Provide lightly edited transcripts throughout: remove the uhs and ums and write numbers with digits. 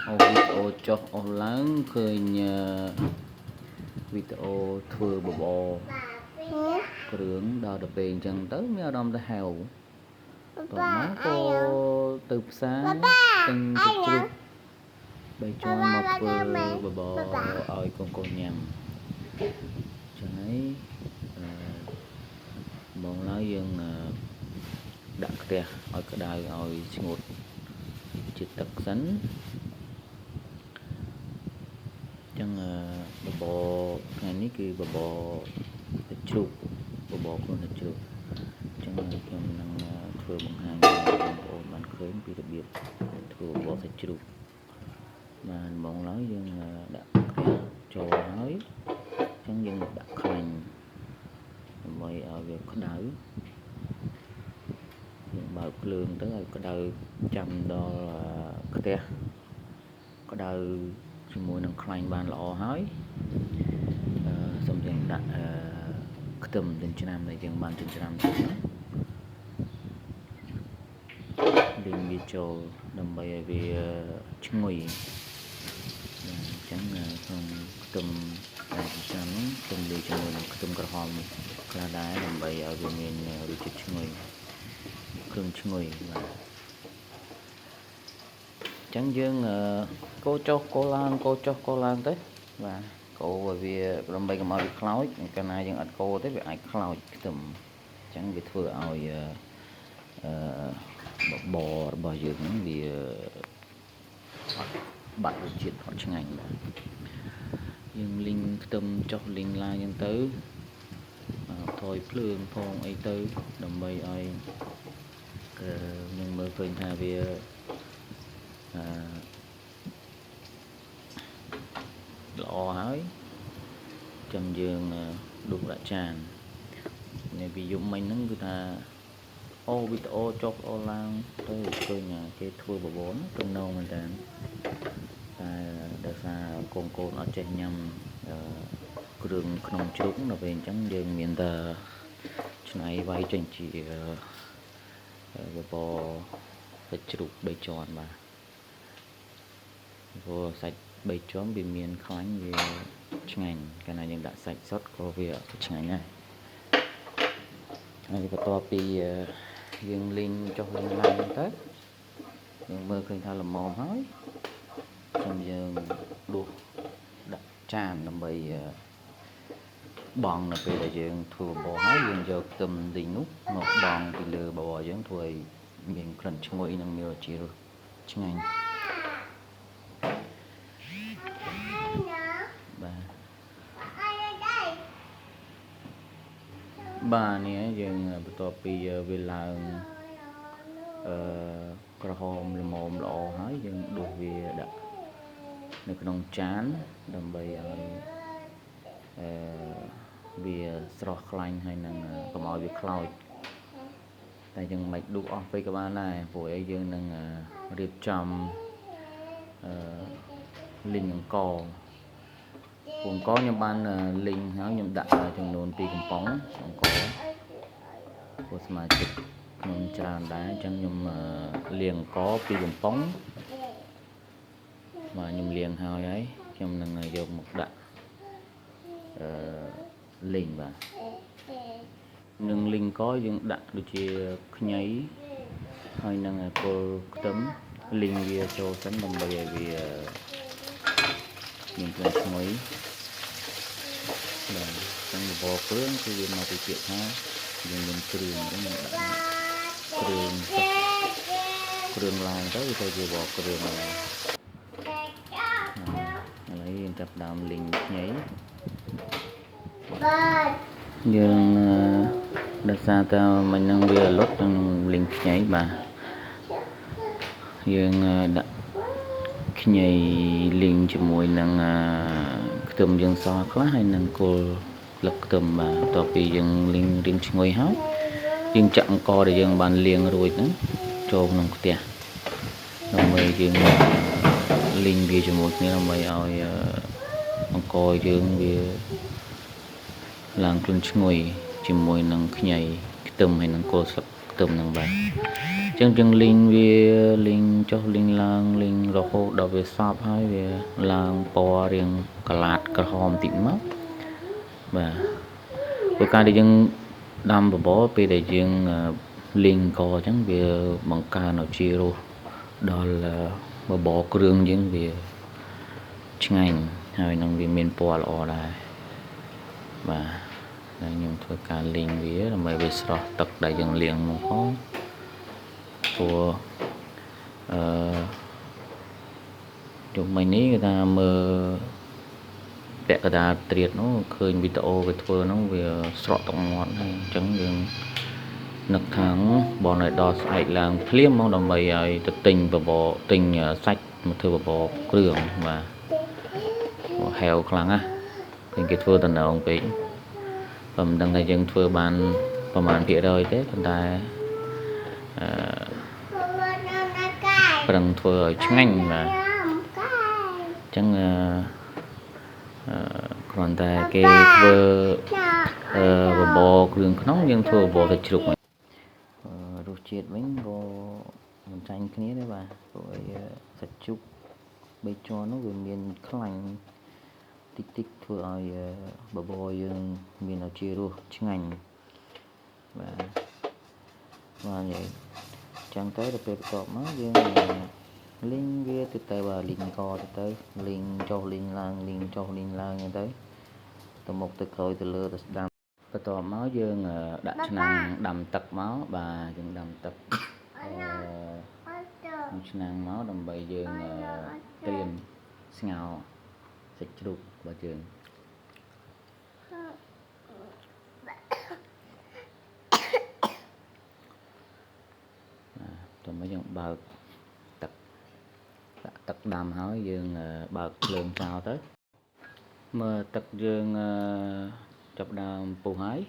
អូវីដេអូចុះអូសឡើងឃើញវីដេអូធ្វើបបរគ្រឿងដល់ទៅពេលអញ្ចឹងទៅមានអារម្មណ៍ទៅហៅតមកក៏ទៅផ្សារទិញសាច់ជ្រូកបីជាន់មកធ្វើបបរឲ្យកូនកូនញ៉ាំចឹងហើយអឺបងឡើយយើងដាក់ខ្ទះឲ្យក្តៅឲ្យស្ងួតជាតិទឹកសិនចឹងបបរថ្ងៃនេះគឺបបរសាច់ជ្រូកបបរខ្លួនសាច់ជ្រូកចឹងខ្ញុំនឹងធ្វើបង្ហាញបងប្អូនបានឃើញពីរបៀបធ្វើបបរសាច់ជ្រូកបានហ្មងឡើយយើងដាក់ខ្ទះចូលហើយចឹងយើងដាក់ខ្លាញ់ដើម្បីឲ្យវាក្តៅយើងបើកភ្លើងទៅឲ្យក្តៅចាំដល់ខ្ទះក្តៅជាមួយនឹងខ្លាញ់បានល្អហើយសូមយើងដាក់ខ្ទឹមចិញ្ច្រាំដែលយើងបានចិញ្ច្រាំទៅហ្នឹងលីងវាចូលដើម្បីឲ្យវាឈ្ងុយអញ្ចឹងក្នុងខ្ទឹមដែលចិញ្ច្រាំហ្នឹងខ្ញុំលាយជាមួយនឹងខ្ទឹមក្រហមខ្លះដែរដើម្បីឲ្យវាមានរសជាតិឈ្ងុយគ្រឿងឈ្ងុយបាទអញ្ចឹងយើងកូរចុះកូរឡើងកូរចុះកូរឡើងទៅបាទកូរឲ្យវាដើម្បីកុំឲ្យវាខ្លោចកាលណាយើងអត់កូរទេវាអាចខ្លោចខ្ទឹមអញ្ចឹងវាធ្វើឲ្យអឺបបររបស់យើងហ្នឹងវាអត់បាត់រសជាតិអត់ឆ្ងាញ់បាទយើងលីងខ្ទឹមចុះលីងឡើងអញ្ចឹងទៅថយភ្លើងផងអីទៅដើម្បីឲ្យយើងមើលឃើញថាវាអឺល្អហើយចាំយើងដួសដាក់ចាននេះពីយប់មិញហ្នឹងគឺថាអូវីដេអូចុះអូឡើងទៅឃើញគេធ្វើបបរទំនងមែនតើតែដោយសារកូនកូនអត់ចេះញ៉ាំគ្រឿងក្នុងជ្រូកដល់ពេលអញ្ចឹងយើងមានតែឆ្នៃវាយចេញជាបបរសាច់ជ្រូកបីជាន់បាទព្រោះសាច់បីជាន់វាមានខ្លាញ់វាឆ្ងាញ់កាលណាយើងដាក់សាច់សុទ្ធក៏វាឆ្ងាញ់ដែរហើយបន្ទាប់ពីយើងលីងចុះលីងឡើងទៅយើងមើលឃើញថាល្មមហើយចាំយើងដួសដាក់ចានដើម្បីបងនៅពេលដែលយើងធ្វើបបរហើយយើងយកខ្ទឹមលីងនោះមកបងពីលើបបរយើងធ្វើឲ្យមានក្លិនឈ្ងុយនិងមានរសជាតិឆ្ងាញ់បាទបាទនេះយើងបន្ទាប់ពីវាឡើងអឺក្រហមល្មមល្អហើយយើងដួសវាដាក់នៅក្នុងចានដើម្បីឲ្យអឺវាស្រស់ខ្លាញ់ហើយនឹងកុំឲ្យវាខ្លោចតែយើងមិនដួសអស់ពេកក៏បានដែរព្រោះអីយើងនឹងរៀបចំអឺលីងអង្ករពងកខ្ញុំបានលីងហើយខ្ញុំដាក់ចំនួន2កំប៉ុងអង្ករព្រោះសមាជិកខ្ញុំច្រើនដែរអញ្ចឹងខ្ញុំលាងអង្ករ2កំប៉ុងបាទខ្ញុំលាងហើយហើយខ្ញុំនឹងយកមកដាក់អឺលីងបាទនឹងលីងកយើងដាក់ដូចជាខ្ញីហើយនឹងគល់ខ្ទឹមលីងវាចូលសិនដើម្បីឲ្យវាមានក្លិនឈ្ងុយបាទអញ្ចឹងបបរគ្រឿងគឺវាមកពីពាក្យថាយើងមានគ្រឿងអញ្ចឹងយើងដាក់គ្រឿងគ្រឿងឡើងទៅវាទៅជាបបរគ្រឿងហើយឥឡូវយើងចាប់ដើមលីងខ្ញីយើងដោយសារតែមិញហ្នឹងវាលុតនឹងលីងខ្ញីបាទយើងដាក់ខ្ញីលីងជាមួយនឹងខ្ទឹមយើងសល់ខ្លះហើយនឹងគល់ស្លឹកខ្ទឹមបាទបន្ទាប់ពីយើងលីងរៀងឈ្ងុយហើយយើងចាក់អង្ករដែលយើងបានលាងរួចហ្នឹងចូលក្នុងខ្ទះដើម្បីយើងលីងវាជាមួយគ្នាដើម្បីឲ្យអង្ករយើងវាឡើងក្លិនឈ្ងុយជាមួយនឹងខ្ញីខ្ទឹមហើយនឹងគល់ស្លឹកខ្ទឹមហ្នឹងបាទ ចឹងយើងលីងវាលីងចុះលីងឡើងលីងរហូតដល់វាសព្វហើយវាឡើងពណ៌រាងក្រឡាតក្រហមតិចមកបាទព្រោះការដែលយើងដាំបបរពេលដែលយើងលីងកអញ្ចឹងវាបង្កើនឲ្យជារសដល់បបរគ្រឿងយើងវាឆ្ងាញ់ហើយនឹងវាមានពណ៌ល្អដែរបាទហើយខ្ញុំធ្វើការលីងវាដើម្បីវាស្រស់ទឹកដែលយើងលាងមកផងព្រោះអឺជុំមិញនេះគេថាមើលពាក់កណ្ដាលត្រៀតនោះឃើញវីដេអូគេធ្វើនោះវាស្រក់ទឹកមាត់ហើយអញ្ចឹងយើងនឹកខាងបងឲ្យដល់ស្អែកឡើងភ្លាមមកដើម្បីឲ្យទៅទិញបបរទិញសាច់មកធ្វើបបរគ្រឿងបាទហែវខ្លាំងណាស់ឃើញគេធ្វើតំណងពេកបើមិនដឹងថាយើងធ្វើបានប្រហែលភាគរយទេប៉ុន្តែអឺប្រឹងធ្វើឲ្យឆ្ងាញ់បាទអញ្ចឹងអឺគ្រាន់តែគេធ្វើបបរគ្រឿងក្នុងយើងធ្វើបបរសាច់ជ្រូករសជាតិវិញក៏មិនចាញ់គ្នាទេបាទព្រោះអីសាច់ជ្រូកបីជាន់នោះវាមានខ្លាញ់តិចតិចធ្វើឲ្យបបរយើងមានឱជារសឆ្ងាញ់បាទបាទនិយាយចឹងទៅដល់ពេលបន្ទាប់មកយើងលីងវាទៅទៅបាទលីងកទៅលីងចុះលីងឡើងលីងចុះលីងឡើងចឹងទៅទៅមុខទៅក្រោយទៅលើទៅស្ដាំបន្ទាប់មកយើងដាក់ឆ្នាំងដាំទឹកមកបាទយើងដាំទឹកក្នុងឆ្នាំងមកដើម្បីយើងត្រៀមស្ងោរសាច់ជ្រូករបស់យើងតោះមកយើងបើកទឹកដាក់ទឹកដាំហើយយើងបើកភ្លើងចោលទៅមើលទឹកយើងចាប់ដើមពុះហើយ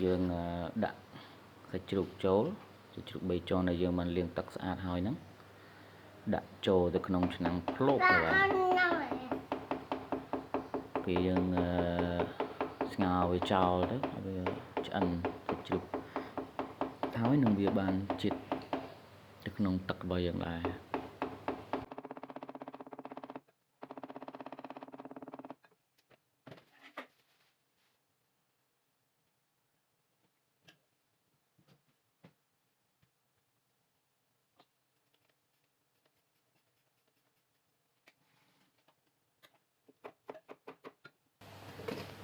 យើងដាក់សាច់ជ្រូកចូលសាច់ជ្រូកបីជាន់ដែលយើងបានលាងទឹកស្អាតហើយហ្នឹងដាក់ចូលទៅក្នុងឆ្នាំងភ្លុកបាទពេលយើងស្ងោរវាចោលទៅវាឆ្អិនសាច់ជ្រូកហើយនឹងវាបានជាតិទៅក្នុងទឹករបស់យើងដែរ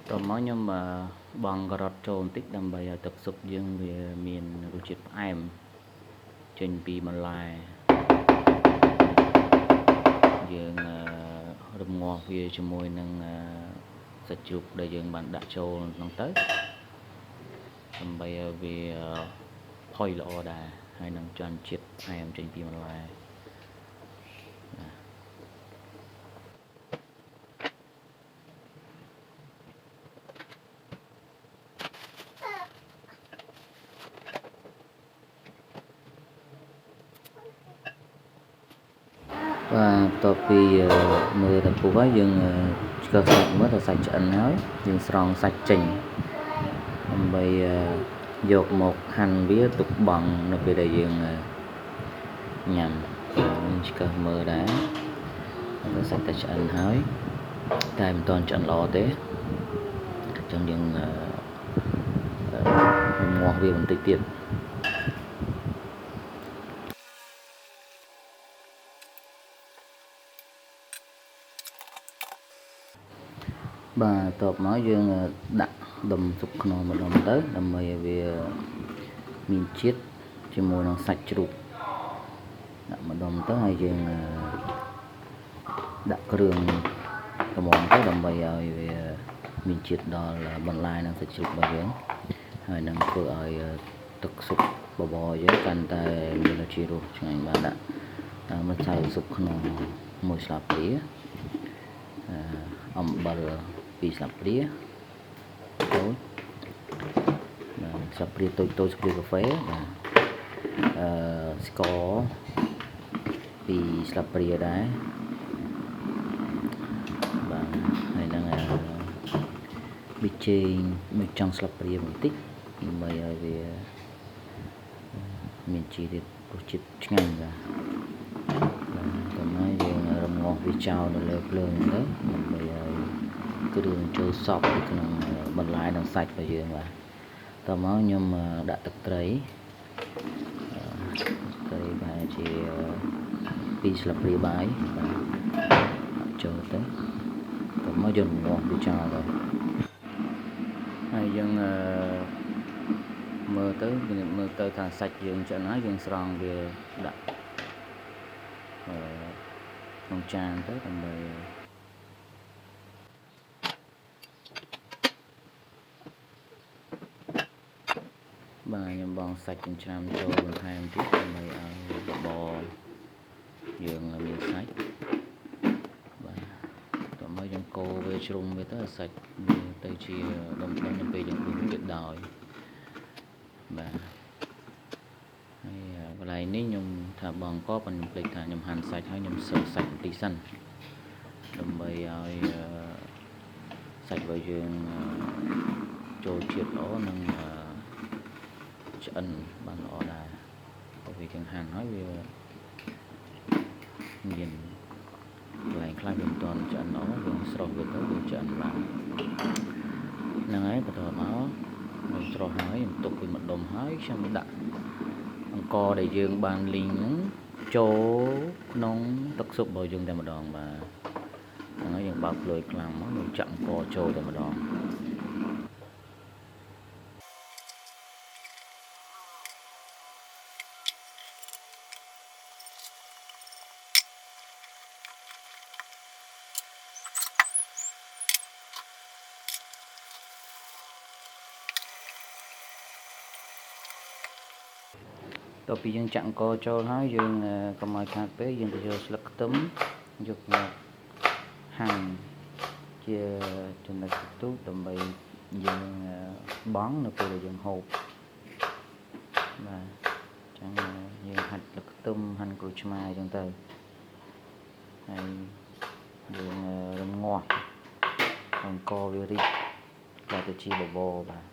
តមកខ្ញុំបង់ការ៉ុតចូលបន្តិចដើម្បីឲ្យទឹកស៊ុបយើងវាមានរសជាតិផ្អែមចេញពីបន្លែយើងរំងាស់វាជាមួយនឹងសាច់ជ្រូកដែលយើងបានដាក់ចូលក្នុងទៅដើម្បីឲ្យវាផុយល្អដែរហើយនឹងចាន់ជាតិផ្អែមចេញពីបន្លែបាទបន្ទាប់ពីមើលទៅពុះហើយយើងឆ្កឹះសាច់មើលទៅសាច់ឆ្អិនហើយយើងស្រង់សាច់ចេញដើម្បីយកមកហាន់វាទុកបង់នៅពេលដែលយើងញ៉ាំឆ្កឹះមើលដែរសាច់តែឆ្អិនហើយតែមិនទាន់ឆ្អិនល្អទេអញ្ចឹងយើងរំងាស់វាបន្តិចទៀតបាទតបមកយើងដាក់ដុំស៊ុបខ្នុរម្ដុំទៅដើម្បីឲ្យវាមានជាតិជាមួយនឹងសាច់ជ្រូកដាក់ម្ដុំទៅហើយយើងដាក់គ្រឿងល្មមទៅដើម្បីឲ្យវាមានជាតិដល់បន្លែនិងសាច់ជ្រូករបស់យើងហើយនឹងធ្វើឲ្យទឹកស៊ុបបបរយើងកាន់តែមានរសជាតិរសឆ្ងាញ់បាទដាក់ម្សៅស៊ុបខ្នុរមួយស្លាបព្រាអំបិល2ស្លាបព្រាតូចបាទស្លាបព្រាតូចតូចស្លាបព្រាកាហ្វេបាទស្ករ2ស្លាបព្រាដែរបាទហើយនឹងប៊ីចេងមួយចុងស្លាបព្រាបន្តិចដើម្បីឲ្យវា មានជីទៀតរសជាតិឆ្ងាញ់បាទបាទតោះមកយើងរំងាស់វាចោលនៅលើភ្លើងទៅដើម្បីឲ្យគ្រឿងចូលសព្វនៅក្នុងបន្លែនិងសាច់របស់យើងបាទតោះមកខ្ញុំដាក់ទឹកត្រីត្រីប្រហែលជា2ស្លាបព្រាបាយបាទចូលទៅតោះមកយើងរំងាស់វាចោលទៅហើយយើងមើលទៅថាសាច់យើងឆ្អិនហើយយើងស្រង់វាដាក់ក្នុងចានទៅដើម្បីបាទខ្ញុំបងសាច់ចិញ្ច្រាំចូលបន្ថែមទៀតដើម្បីឲ្យបបរយើងមានសាច់បាទតោះមកយើងកូរវាជ្រុំវាទៅសាច់វាទៅជាដុំៗនៅពេលយើងដួសវាដោយបាទហើយកន្លែងនេះខ្ញុំថាបងកប៉ុន្តែខ្ញុំភ្លេចថាខ្ញុំហាន់សាច់ហើយខ្ញុំសើសាច់បន្តិចសិនដើម្បីឲ្យសាច់របស់យើងចូលជាតិល្អនិងឆ្អិនបានល្អដែរព្រោះវាទាំងហាន់ហើយវាមានកន្លែងខ្លះវាមិនទាន់ឆ្អិនល្អយើងស្រុះវាទៅវាឆ្អិនបានហ្នឹងហើយបន្ទាប់មកខ្ញុំស្រុះហើយខ្ញុំទុកវាមួយដុំហើយខ្ញុំដាក់អង្ករដែលយើងបានលីងហ្នឹងចូលក្នុងទឹកស៊ុបរបស់យើងតែម្ដងបាទហ្នឹងហើយយើងបើកភ្លើងខ្លាំងមកយើងចាក់អង្ករចូលតែម្ដងតទៅពីយើងចាក់អង្ករចូលហើយយើងកុំឲ្យខាតពេកយើងទៅយកស្លឹកខ្ទឹមយកមកហាន់ជាចំណិតទូចដើម្បីយើងបង់នៅពេលដែលយើងហូបបាទអញ្ចឹងយើងហាត់ស្លឹកខ្ទឹមហាន់ក្រូចឆ្មាអញ្ចឹងទៅហើយយើងរំងាស់អង្ករវារីកក្លាយទៅជាបបរបាទ